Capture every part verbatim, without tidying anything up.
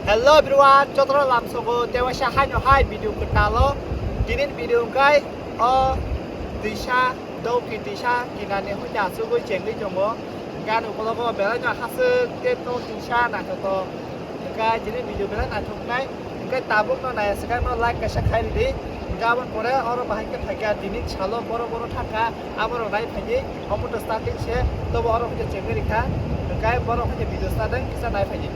Hello everyone, jotono lamsogo tewaisa haino hai video kwtalo. Tinin video wngkai o twisa, Dawki twisa kinani hoite achugwi chengwi tongo. Gani ukologo belai no hasuk tei to twisa naithotok. Wngkha tini video belai naithoknai. Wngkha tabuk no nai aswk no like kaisa khai ridi. Wngkha aboni pore oro bahai khe phaikha tini salo boro boro thangkha. Abo rok nai phaidi, omo to starting se, tobo oro khe chengwi rikha, hwnkhe borok khe video start kisa nai phaidi.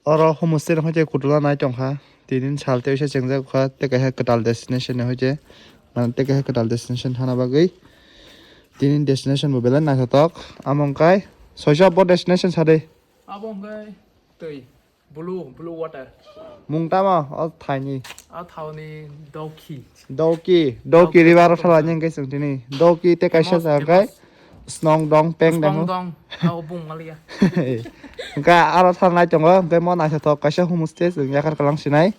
Oro homestay rok khe kutula nai tongkha, tinin sal tei se chengjak kha, tei kaisa kwtal destination ni hoite, tei kaisa kwtal destination thana bagwi, tinin destination bo belai naithotok, amo wngkha soisa bo destination sade. Abo wngkha twi. Blue, blue water. Mung tamo o thaini? A thaoni Dawki. Dawki, Dawki Dawki river o river. Thalani hwnkhe chwng tini. Dawki tei kaisa Famous, jaga hwnkhe famous. Snong dong peng Snong dong. Dong, a o bung maliya. Hwnkhe aro thalnai tongo, hwnkhe mo naithothok kaisa homestay chwng yakhar kalang sinai.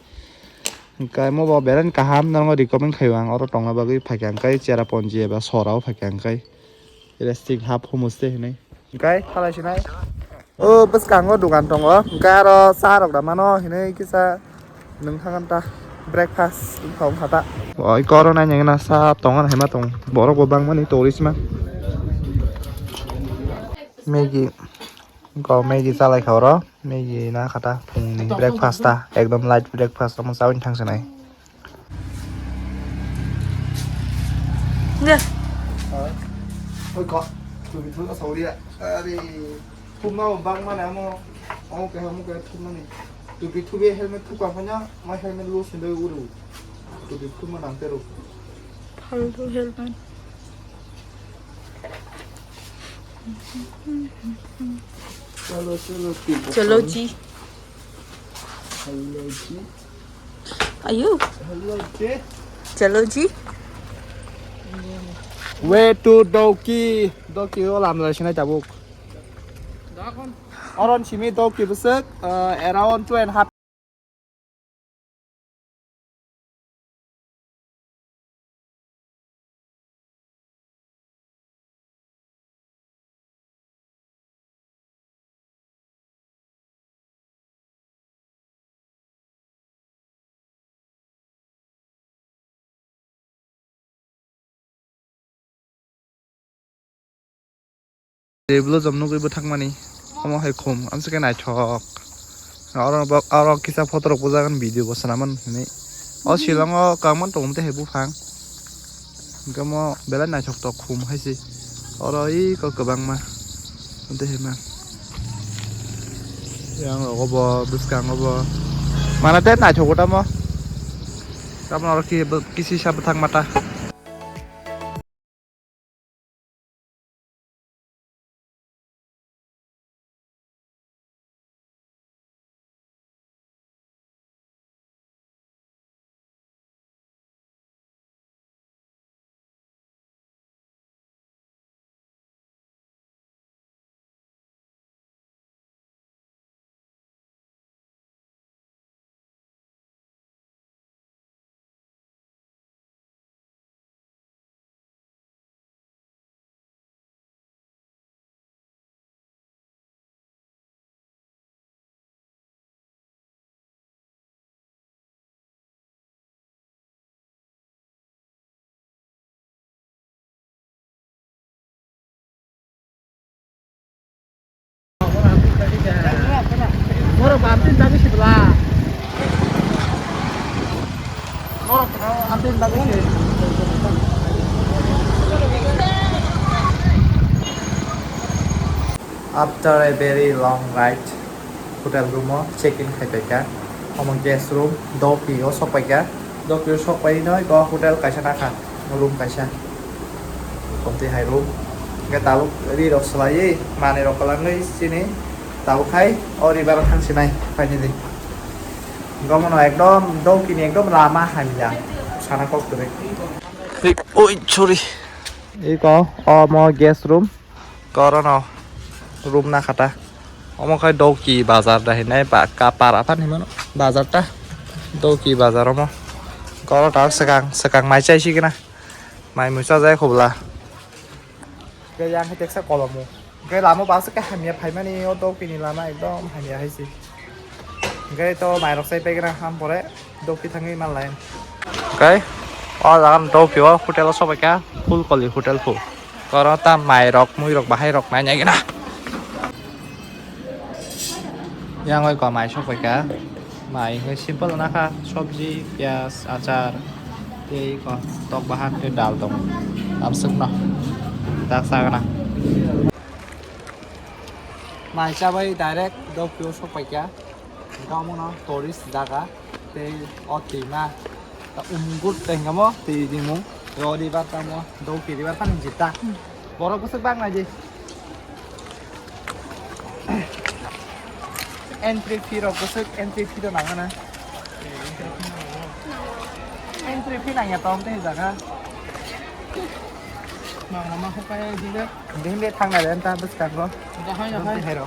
Hwnkhe mo bo belai kaham, nono recommend khaio ang oro tongna bagwi phaikha hwnkhe Cherrapunji eba Sorao phaikha hwnkhe. Resting hap homestay hinwi. Hwnkhe thalai sinai. O bwskango dogan tongo. Hwnkhe aro cha rok da mano hinwi kisa nwng thangkha ta breakfast wngkha wngkha ta. Oi koro nai nangna sa tongo hinma tong. Borok bo bangmani tourist ma. Maggie. Go Maggie chalai kha oro. Maggie na kha ta phungni breakfast ta. Ekdom light breakfast omo chawin thang sinai. Nge. Oi ko, tubi thum asauria. Ari, thum na bang mana amo, amo ke amo ke thum na ni. Tubi thubi helmet thuka phanya, ma helmet lo sendai uru. Tubi thum na nang teru. Phaltu helmet. Chalo, chalo, ठीक है। चलो जी। हेलो जी। Ayo। Hello जी। चलो जी। Way to Dawki. Dawki o lam lai sinai tabuk. Oron simi Dawki bwswk, uh, around two and half. Tebilo jom nugwi bwthakmani, omo hai khum, amsike naithok. Oro bo, oro kisa photo rok bujagani video bo swnamani hinwi. O Shillong o kwbangma tongo tei hai buphang. Hwnkhe omo belai naithok tok khum hai se. Oro iko kwbangma. Tei hai ma. Yang rogo bo, bwskango bo. Mana tei naithok tamo. Tamo oro ki, kisisa bwthakma ta. After a very long ride, hotel room o check in khai paikha. Omo guest room, Dawki o sok paikha. Dawki o sok pai no eko hotel kaisa nakha, room kaisa. Komtwi hai room. Hwnkhe tabuk ri rok swlaiwi, manwi rok kwlangwi chini tabuk khai o river o thang sinai finally. Gomono ekdom Dawki ni ekdom lama hamya sana kok kwrwi. Oi, sorry. Eko omo guest room. Korono room nakha ta. Omo khai Dawki bazar da hinai ba ka para phan hinmano bazar ta. Dawki bazar omo. Koro ta swkang swkang mai chai sigina. Mai mui chajai khobla. Ke yang hai teksa kolomo. Khe lama bus khe hamya phaimani, o dopini lama ekdom hamya hai se. Hwnkhe to mairok chai paigra ham pore dopi thangwi manlai. Khe o jaga dopi o hotel o sobaikha, Phulkoli hotel phu. Oro ta mairok muirok bahairok nainai gina. Yang oi ko mai sopaikha. Mai hwnkhe simple wngkha, sobji, piyaj, achar, tei ko tok bahan tei dal tongo. Tamswkno tak sagana. Mai chabai direct dopio sopaikha. Hwnkhe omono tourist jaga tei o twima ta umgut tei hwnkhe omo twi rimung. O river tamo dopi river phano jita. Borok bwswk bang naidi. Entry fee rok bwswk entry fee rok nangana. Entry fee nangya tong tei jaga. Mama ma hukai jile. Ding de thang na den ta bwskang ro. Dahai, dahai. Dong tei hai ro.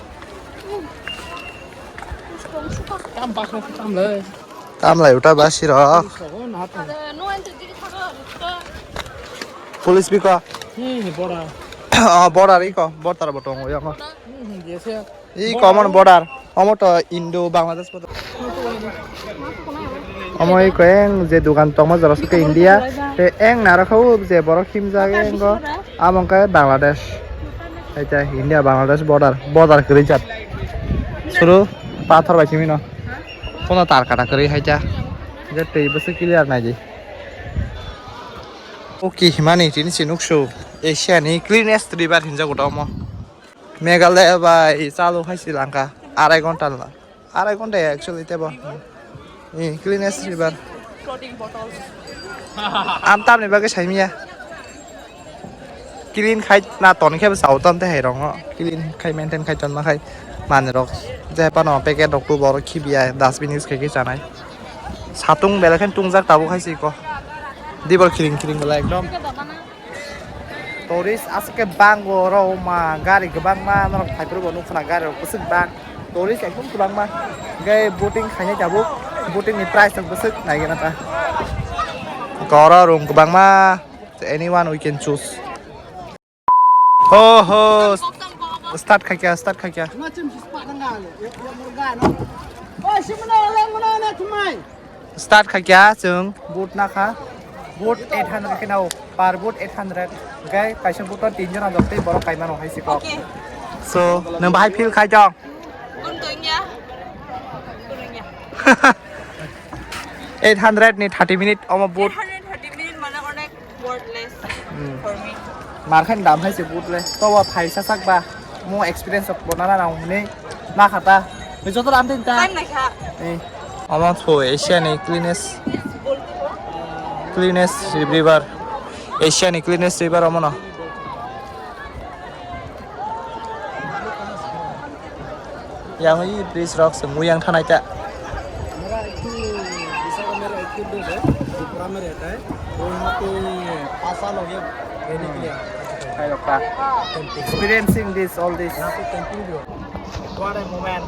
Tam baksa tam le. Tam lai uta basi rok. Sogo na ta. Police biko. Hi, hi, border. Oh, border iko, border bo tongo yango. Hmm, yes, yes. I common border. Omo to Indo Bangladesh border. Omo iko eng je dukan tongma jora suke India. Te eng naro khau je borok himjak engo. Amo wngkha Bangladesh. Hai ta India Bangladesh border, border kwrwi jat. Suru pathor bai simi no. Kono tar kata kwrwi hai ta. Je twi bwswk clear nai di. O ki himani tini si nuksu Asia ni cleanest river hinjago da omo. Meghalaya bai chalo hai si langka arai ghonta la. Arai ghonta ya actually tebo. Eh, cleanest river. Floating bottles. Am tamni bagwi saimiya. Clean khai na ton khe bwsa utam tei hai rong no. Clean khai maintain khai ton ma khai manwi rok. Je pano packet rok tu borok khibiya dustbin use khai khai chanai. Satung belai khe tungjak tabuk hai se ko. Dibor khiring khiring belai ekdom. Tourist aswk khe bango oro ma gari kwbangma norok phaiphuru bo nukphana gari rok bwswk bang. Tourist ekdom kwbangma. Hwnkhe boating khainai tabuk. Boating ni price rok bwswk naigena ta. Oro room kwbangma. Anyone we can choose. Oho. Start khaikya, start khaikya. Start khaikya chwng boat nakha. Boat eight hundred khe nao. Per boat eight hundred. Gai kaisa boat o tin jona jok tei borok kaimano hai se kok. Okay. So, nwng bahai feel khai tong? Untungya. Untungya. Eight hundred ni thirty minute omo boat. Eight hundred thirty minute mane onek worthless for me. Mar khan dam hai se boat le. Tobo phaisa sak ba. Mo experience of bonana na hwnwi na khata. Ni joto ram tin ta. Time naikha. Eh. Omo pho Asia ni cleanest, cleanest river. Asia ni cleanest river omo no. Yang i bridge rok se mui yang thanai ta. मेरा एक ही दूसरा का मेरा एक ही दूर है, त्रिपुरा में रहता है। वो यहाँ पे पाँच साल हो गया रहने के लिए आ चुका है। Hai rok ta. Experiencing this, all this. यहाँ पे camping भी होता है। What a moment.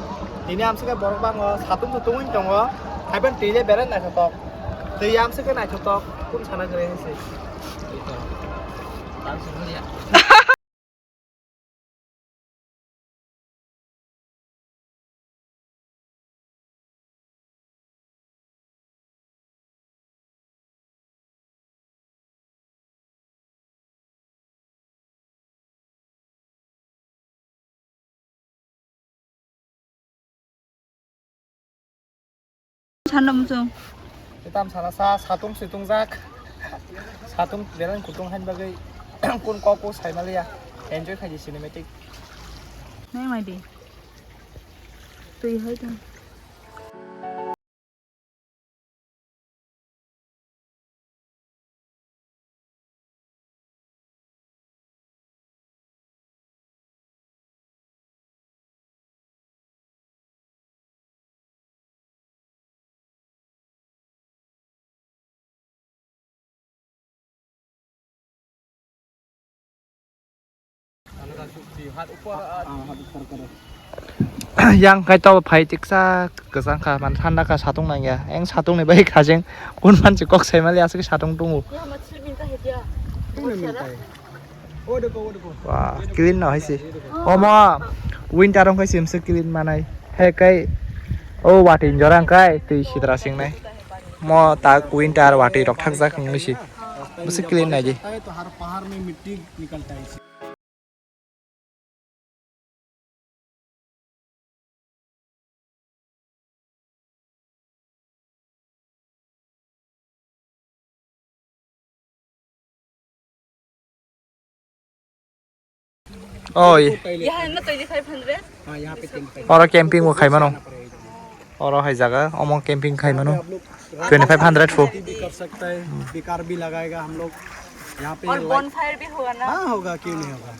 Tini amsike borok bango satung satung wng tongo. Haiban twi le berai naithotok. Twi amsike naithotok. Kun sana gre hese. Sanda muchung. Tam sana sa satung situng jak. Satung belan kutung han bagwi kun kok ko sai maliya. Enjoy khaji cinematic. Nai mai di. Twi hai tong. Yang kai to phai tiksa kwchang kha, man thanda kha, satung nang ya. Eng satung ni bai khajeng kun man chi kok sai mali aswk satung tungu. Yang machine minta hai dia. Tungni minta hai. Wah, clean no hai se. Omo winter wngkhe simse clean manai. He kai o watui jora wngkhe twi sitra singnai. Mo tak winter watui rok thakjak wngwi se. Bwswk clean nai di. Oi. यहाँ है ना twenty five hundred? हाँ, यहाँ पे twenty five। Oro camping bo khai mano. Oro hai jaga, omo camping khai mano. यहाँ पे आप लोग रात twenty five hundred फो। भी कर सकता है, बेकार भी लगाएगा हम लोग। यहाँ पे और लाइट bonfire भी होगा ना? हाँ, होगा, क्यों नहीं होगा?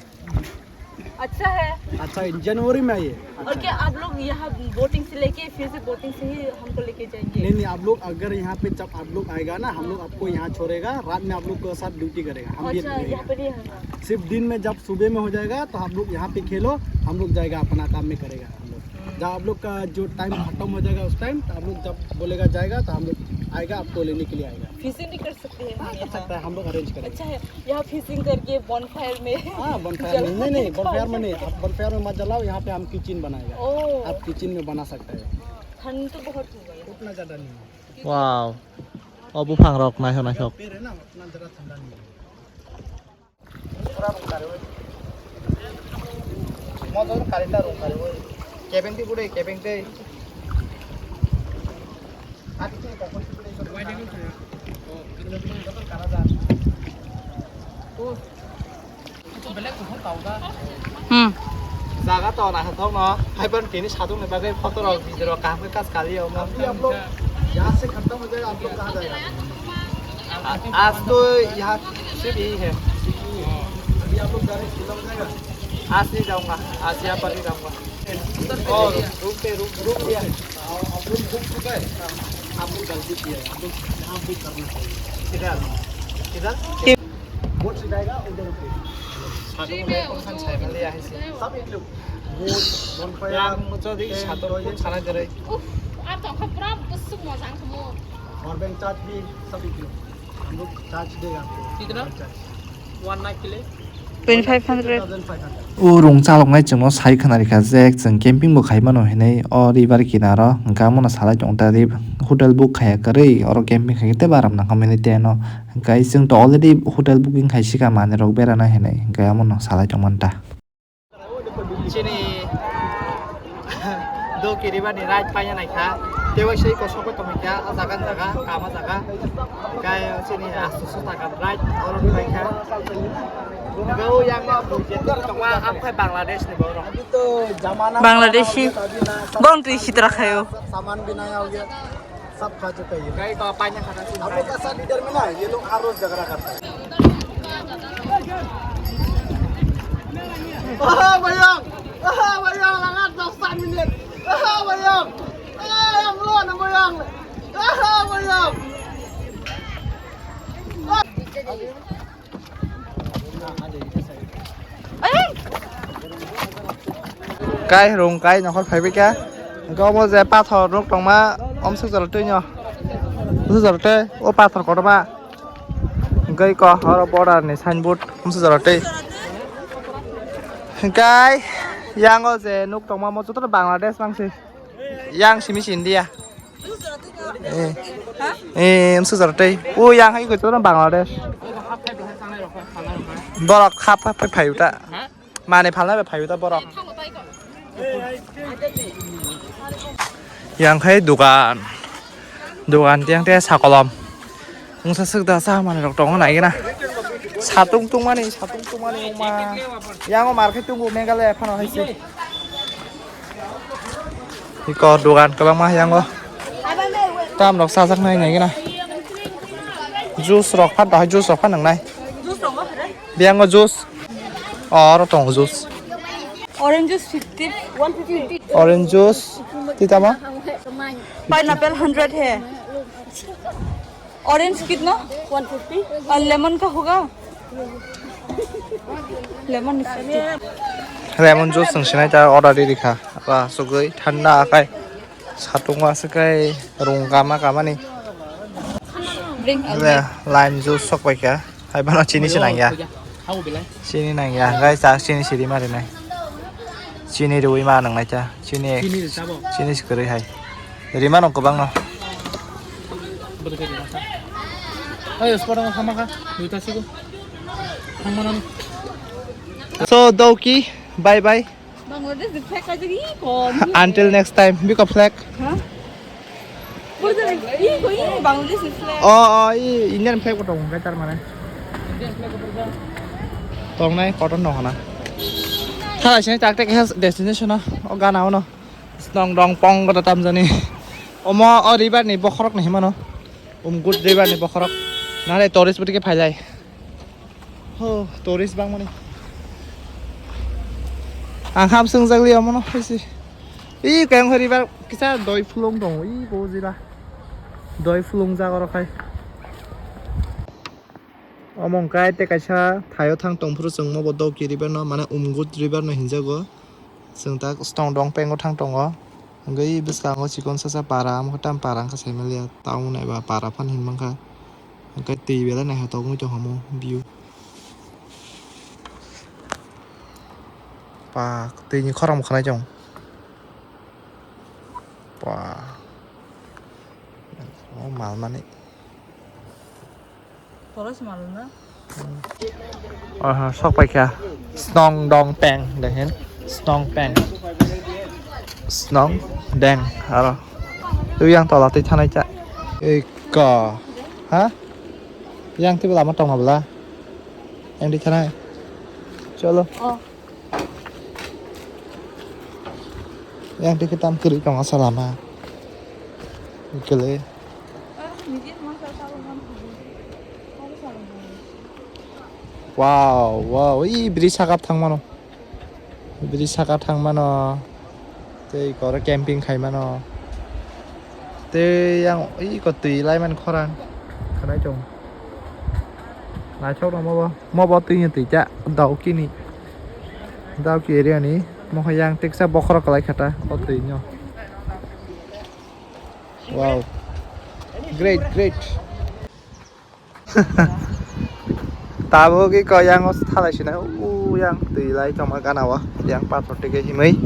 अच्छा है। अच्छा है, जनवरी में आइए। और क्या आप लोग यहाँ बोटिंग से लेके फिर से बोटिंग से ही हमको लेके जाएंगे? नहीं, नहीं, आप लोग अगर यहाँ पे जब आप लोग आएगा ना, हम लोग आपको यहाँ छोड़ेगा, रात में आप लोग के साथ ड्यूटी करेगा, हम भी अच्छा, रहेगा। यहाँ पे नहीं है। सिर्फ दिन में जब सुबह में हो जाएगा, तो आप लोग यहाँ पे खेलो, हम लोग जाएगा अपना काम में करेगा हम लोग। हम्म। जब आप लोग का जो टाइम खत्म हो जाएगा, उस टाइम तो आप लोग जब बोलेगा जाएगा, तो हम लोग आएगा, आपको लेने के लिए आएगा। फिशिंग भी कर सकते हैं हाँ, हम कर यहाँ? सकता है, हम लोग अरेंज करेंगे। अच्छा है, यहाँ फिशिंग करके बॉनफायर में हाँ, बॉनफायर में, जला नहीं, नहीं, के बॉनफायर में खाओ। नहीं, आप बॉनफायर में मत जलाओ, यहाँ पे हम किचन बनाएगा। ओह। आप किचन में बना सकते हैं। ठंड तो बहुत होगा यहाँ। उतना ज़्यादा नहीं है। Wow. O buphang rok naithok naithok. पेड़ है ना, उतना ज़्यादा ठंडा नहीं है। Pura rung kariwi. Motor karinta rung kariwi. Kebeng ti bude, kebeng tei. Hmm. Jaga to naithok no. Haiban tini satung ni bagwi photo rok, video rok kaham khe kas kali o. अभी आप लोग यहाँ से खत्म हो जाएगा, आप लोग कहाँ जाएगा? आ-, आज तो यहाँ सिर्फ यही है। अभी आप लोग जा रहे हैं, शिलोंग जाएगा? आज नहीं जाऊँगा, आज यहाँ पर ही रहूँगा। और रूम पे, रूम, रूम लिया है। आप लोग बुक चुका है? आप लोग गलती किया है, आप लोग यहाँ बुक करना चाहिए। किधर? किधर? बोट से जाएगा, उधर रुकेगा। Free में वो जो सब एक लोग। बोट, bonfire, yang, toilet, सब एक लोग। उफ, आप तो खपरा बस मजा खमो। और बैंक चार्ज भी सब एक लोग। हम लोग चार्ज देगा आपको। कितना? Bank charge. One night के लिए? Twenty five hundred. Two thousand five hundred. O rung chaloknai chwngno sai khwnarikha je chwng camping bo khai mano hinwi o river kinaro hwnkhe amono salai tongo ta ri hotel book khaiya kwrwi oro camping khaikhe teibo aram nangkha mani tei ano hwnkhe chwngto already hotel booking khaisikha manwirok berana hinwi hwnkhe amono salai tongmani ta. Chini do kiribani ride paina naikha. Tei waisa kosok bai tongkha, ah jaga, jaga, kama jaga. Kaya chini asu sota ka ride oro paikha. Gau yang ma bujete tongma amkhai Bangladesh ni borok. Bangladeshi. Bong twi sitra khayo. सामान भी नया हो गया, सब खा चुका है ये। गाड़ी तो पानी खा रहा है। हम लोग का साथ इधर में ना, ये लोग हर रोज झगड़ा करता है। ओहो भैया, ओहो भैया, लगा दस मिनट। ओहो भैया, ए, हम लोग ना भैया, ओहो भैया। Kai rung kai nokhor phaibai kha. Hwnkhe omo je pathor rok tongma omswk jora twi no. Omswk jora twi o pathor kotorma. Hwnkhe eko oro border ni signboard omswk jora twi. Hwnkhe yang o je nuk tongma omo jotono Bangladesh bangsi. Yang simi si India. Eh. Eh, em sujara tei. O yang hai ko Bangladesh. Borok khap khap phai uta. Mane phalna bai phai uta borok. Yang khai dukan. Dukan tiang te sakolom. Mungsa swk da cha manwi rok tongo nai gana. Satung tungmani, satung tungmani wngma. Yang o market tungo Meghalaya phano hai se. Iko dukan kwbangma yang o. Tam rok sajak nai nai gana. Juice rok phan, dahai juice rok phan nang nai. Yang o juice. Oro tongo juice. Orange juice fifty. Orange juice. Titama? Pineapple hundred hai. Orange kitna? One fifty. Aur lemon ka hoga? Lemon is fifty. Lemon juice sing sinai ta order di dikha. Ba sugui thanda akai. Satung wa sekai rung kama kama ni. Bring a lime juice sok bai kha. Hai bano chini sinang ya. Chini nang ya, guys, ta chini si rima rinai. Chini riwi ma nang nai cha. Chini, chini si kwrwi hai. Rima nang kwbang no. So, Doki, bye bye. Bangladesh ni flag kaisa iko. Until next time, biko flag. Ha? Pura jani iko, iko Bangladesh ni flag. Oh, oh, i Indian flag ko tongo kai tar mane. Tongnai cotton no hana. Thala sini tak tak has destination no. O gana ono. Snong dong pong kota tamjani. Omo o river ni bokhorok ni himano. Umgut river ni bokhorok. Nare tourist bwtwi khe phailai. Ho, tourist bangmani. Ang ham swngjak liya mono haisi. Ih, kayang hori ba kisa doi phulung dong. Ih, bo jira. Doi phulung jak oro khai. Omo wngkha tei kaisa thaio thang tongphuru chwng mo bo Dawki river no, mane Umgut river no hinjago. Chwng tak stong dong pengo thang tongo. Hwnkhe bwskango chikon sasa para, omo khe tam para wngkha saimaliya. Town naiba para phano hinmankha. Hwnkhe twi belai naithotok wngwi tongkha omo view. Pak, twi ni khorang bo khwnai chong. Pak. O mal mani. Toro se mal na? Aha, sok paikha. Snong dong peng, dehen. Snong peng. Snong deng, aro. Tu yang tola twi thanai cha. Eko. Ha? Yang twi lama tongma bla. Yang di thanai. Cholo. Oh. Yang dikhe tam kwrwi tongo salama. Gele. Wow, wow, i bridge saka thang mano. Bridge saka thang mano. Tei koro camping khai mano. Tei yang i ko twi lai man khorang. Khanai chong. Naithok no mo bo. Mo bo twi ni twi cha. Dawki ni. Dawki area ni. Mo yang teksa bokhorok kwlai kha ta o twi no. Wow. Great, great. Tabuk i ko yang o thalai sina u yang twi lai tongma gana o yang pathor tike himwi.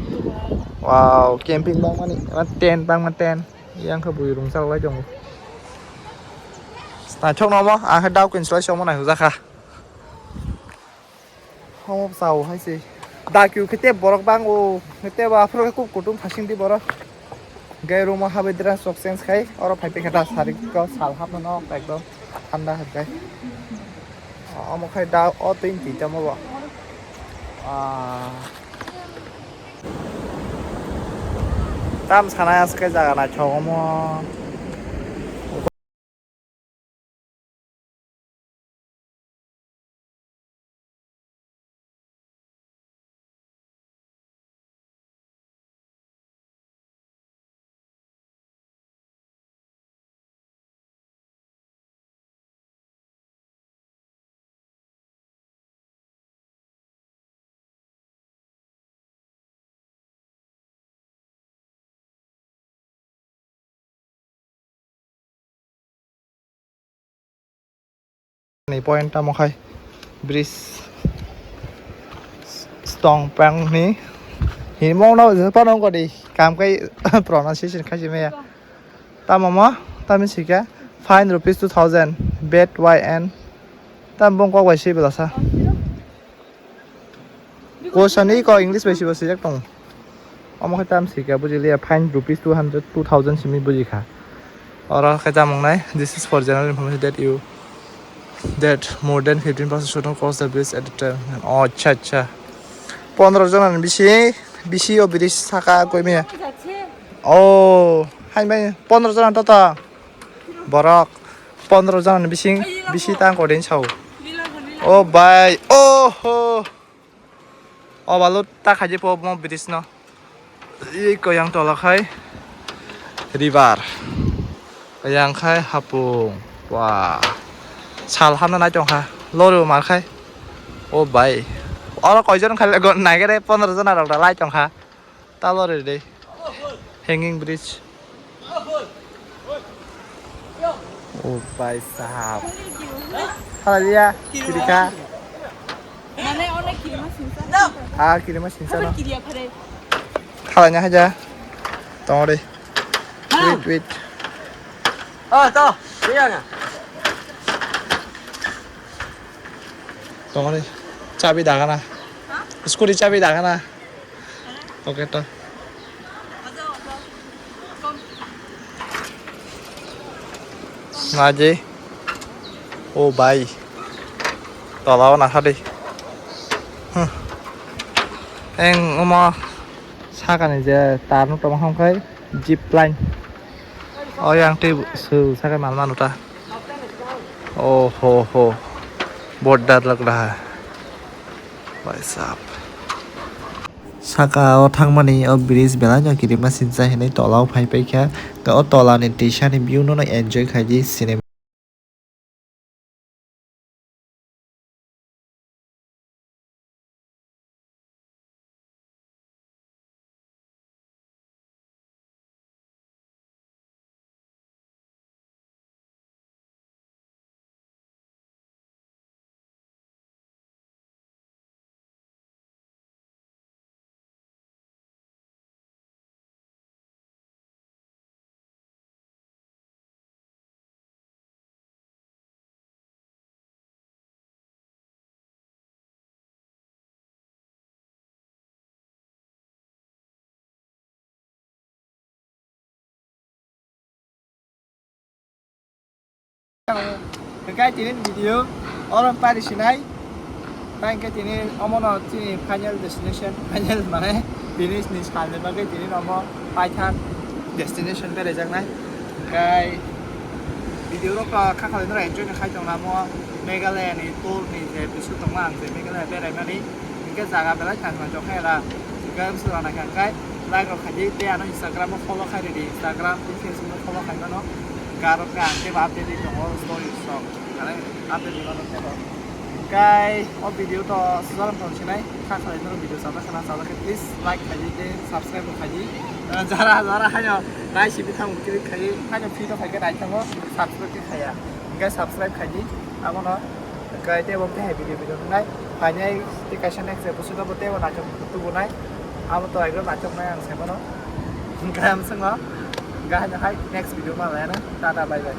Wow, camping bangmani, tent bangma tent. Yang khe bui rung chak lai tongo. Naithok no mo, ang khe Dawki ni slai se omo naihujakha. Omo bwsa o hai se. Dakyu khe tei borok bang o. Tei bo aphuru khe kuk kutung thasing di borok. Hwnkhe room o habwi dress rok change khai. Oro phai tongkha da sari ko sal hapma no ekdom thanda hwnkhe. Omo khai da o twi twi tamo bo. Ah. Tam sana aswk khe jaga naithok omo. Ni point tamo khai bridge stong pang ni himo no je pano ko di kam kai pronunciation khai je maya. Tamo mo tamo sika fine rupees two thousand bed Y N. Tam bong kok bai si belasa. Question iko English bai sibo sijak tongo. Omo khe tam sika buji liya, fine rupees two hundred, two thousand simi buji kha. Oro khe tam wngnai, this is for general information that you, that more than fifteen person should not cross the bridge at the time. Oh, acha, acha. Pondro jona ni bisi, bisi o bridge saka koi maya. Oh, hai mai pondro jona tota. Borok pondro jona ni bising bisi tang kori sao. Oh bai, oh ho. O balu ta khaji po mo bridge no. Ei koyang tola khai river. Koyang khai hapung. Wah. Sal hamna nai tong kha. Loru mar khai. Oh bai. Oro koijon khai nai gere pondro jona rok da lai tong kha. Talo re de. Hanging bridge. Oh, bhai sahab. Hala liya, kiri kha. Mane onek kiri ma sinsa. Ah, kiri ma sinsa no. Kiri ya phare. Khalanya haja. Tongori. Wait, wait. Oh, to. Iya na. Tongori. Chabi dagana. Scooty chabi dagana. Oke to. Naji. O bai. Tola o nasa di. Huh. Eng omo sakani je tar no toma hongkai zip line. O yang tei su sakai mal manu ta. Oh ho ho. Bahut dar lag raha hai. Bhai sahab. Saka o thangmani o bridge belai no kirima sinsa hinui tola o phai paikha. O tola ni tisa ni view no enjoy khaidi cinema. Hingke tini video oro pari sinai. Tei hingke tini omono chini final destination, final mane finish ni salni bagwi tini omo paithak destination beraijaknai. Hingke video rok kha khalai no enjoy no khai tongna mo Meghalaya ni tour ni je bisu tongma ang je Meghalaya beraimani. Hingke jaga belai tang tang jokhe era. Hingke bwswk rana khe hingke like rok khaidi tei ano Instagram o follow khai ridi. Instagram tei Facebook o follow khai mano. Hingke aro khe ang teibo update ri tongo stories rok. Belai update ri mano teibo. Hingke o video to swchar wng tong sinai. Kha khalai no video chajak khana chajak khe please like khaidi tei subscribe bo khaidi. Jara jara haino nai simi thang click khaidi. Haino free to khaikhe nai thango subscribe khe khaya. Hingke subscribe khaidi. Abono Hingke tei bo khe hai video video wngnai. Phainai tei kaisa next episode o bo tei bo naithok tubunai. Abo to ekdom naithoknai ang sai mano. Hingke ang swngno. Hingke haino hai next video ma laina. Tata bye bye.